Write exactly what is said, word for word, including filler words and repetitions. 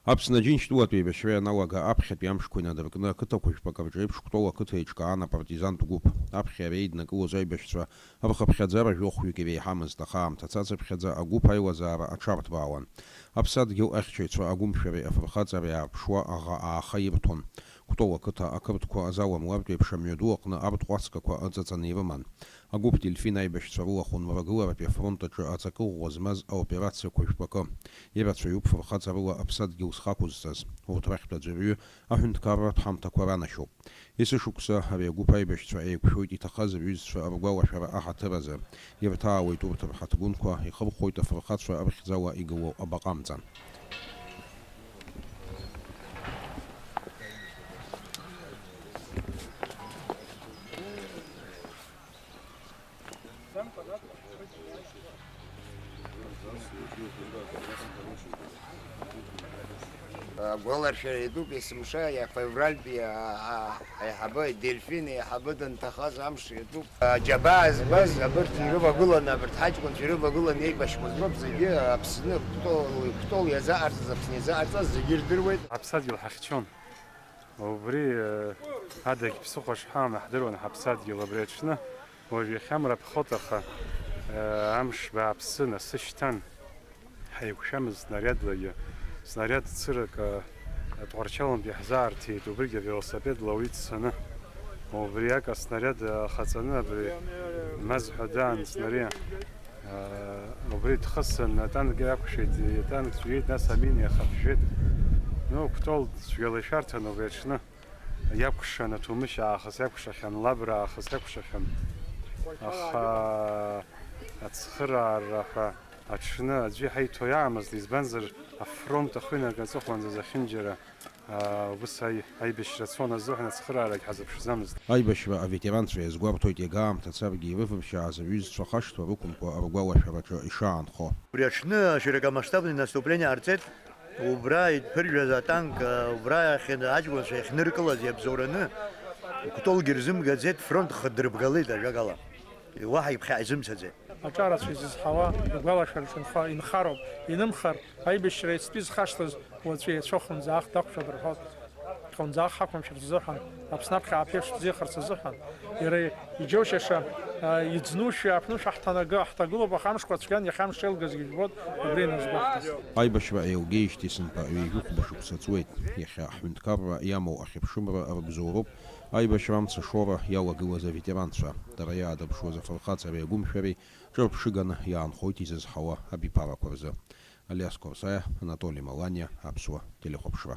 Аԥсны Аџьынџьтәылатә еибашьра ианалага аԥхьатәи амшқәа инадыркны ақыҭақәа жәпак рҿы еиԥш Кәтол ақыҭа еиҿкаан апартизантә гәыԥ. Аԥхьа иара еиднакылоз аибашьцәа рхыԥхьаӡара жәохәҩык иреиҳамызт, аха аамҭа цацыԥхьаӡа агәыԥ аилазаара аҽарҭбаауан. Аԥсадгьыл ахьчаҩцәа агәымшәареи афырхаҵареи аарԥшуа аӷа ааха ирҭон. Кәтол ақыҭа ақырҭқәа заламлартә еиԥш амҩаду аҟны арҭ ҟәацгақәа ыҵаҵаны ирыман. Агәыԥ Дельфин аибашьцәа рылахәын Мрагыларатәи афронт аҿы аҵакы ӷәӷәа змаз аоперациақәа жәпакы. Ирацәаҩуп фырхаҵарыла аԥсадгьыл зхы ақәызҵаз. Урҭ рахьтә аӡәырҩы аҳәынҭқарратә ҳамҭақәа ранашьоуп. Есышықәса ари агәыԥ аибашьцәа еиқәшәоит иҭахаз рҩызцәа ргәалашәара аҳаҭыр азы. Ирҭаауеит урҭ рҳаҭгәынқәа, ихырхәоит афырхацәа рыхьӡала игылоу абаҟа амҵан. Агәаларшәара иатәуп есымша, иа-, февральтәи а-, а-, аиҳабы, Дельфин аиҳабы данҭахаз амш иатәуп. Аџьабаа збаз абырҭ ирывагыланы, абырҭ ҳаҷкәынцәа ирывагыланы еибашьқәа змоуп зегьы Аԥсны, Кәтол, Кәтол иазааҟарҵаз, Аԥсны иазааҟарҵаз зегьы ирдыруеит. Аԥсадгьыл ҳахьчон. Убри, э, адагь ԥсыхәа шҳамам ҳдыруан ҳаԥсадгьыл абри аҽны. Уажә иахьа мраԥхоит, аха, э, амш бааԥсын, асы шьҭан. Ҳаиқәшәамызт снариадлагьы. Снариад цырак, э, Тҟәарчалнтә иаҳзаарҭиеит, убригь авелосипедла уи дцаны. Убриак аснариад ахаҵаны абри Мазҳәа даан снариа. Убри дхысын, атанк иакәшеит, атанк ҵәиеит, нас амина иахаԥжәеит. Ну, Кәтол цәгьала ишәарҭан убри аҽны. Иакәшан аҭумышь аахыс иакәшахьан, Лабра аахыс иакәшахьан. Аха ацхыраара ҳәа аҽны аӡәы иҳаиҭо иаамызт, избанзар, афронт ахы инаркны аҵыхәанӡа зехьынџьара. Аа, ус аи-, аибашьра цон азыҳәан ацхыраарагь ҳазыԥшӡамызт. Аибашьра аветеранцәа иазгәарҭоит, иага аамҭа царгьы ирывыршьааз рҩызцәа хашҭра рықәымкәа ргәалашәараҿы ишаанхо. Убри аҽны широкомасштабный наступление ҟарҵеит, убра иԥыржәаз атанк, убра иахьын-, аҷкәынцәа иахьныркылаз иабзоураны, Кәтолгьы рзымгаӡеит, фронт хыдырбгалеит, ажәакала. Уаҳа иԥхьаҟа изымцаӡеит. Аҿарацәа изызҳауа игәалашәараҿы инха-, инхароуп. Инымхар, аибашьра иацтәи зхашҭыз уаҵәы иацәахәынӡаах дақәшәап рҳәоит. Хынӡаах ҳақәымшәарц азыҳәан, Аԥсны аԥхьа ааԥеиԥш бзиахарц азыҳәан, иара иџьоушьаша, а, иӡнушәа, аԥнушәа ҳҭанагы-, ҳҭагылоуп, аха амшқәа цәгьан, иахьа амш еилгазгьы жәбоит, убри иназгәаҳҭаз. Аибашьра еилгеижьҭеи сынтәа ҩажәи хәба шықәса ҵуеит. Иахьа аҳәынҭқарра иамоу ахьыԥшымра рыбзоуроуп. Аибашьра амца шоура иалагылаз аветеранцәа, дара иаадырԥшуаз афырхаҵареи агәымшәареи ҿырԥшыганы иаанхоит изызҳауа абиԥарақәа рзы. Алиас Қәарсаиа, Анатоли Маланиа, Аԥсуа телехәаԥшра.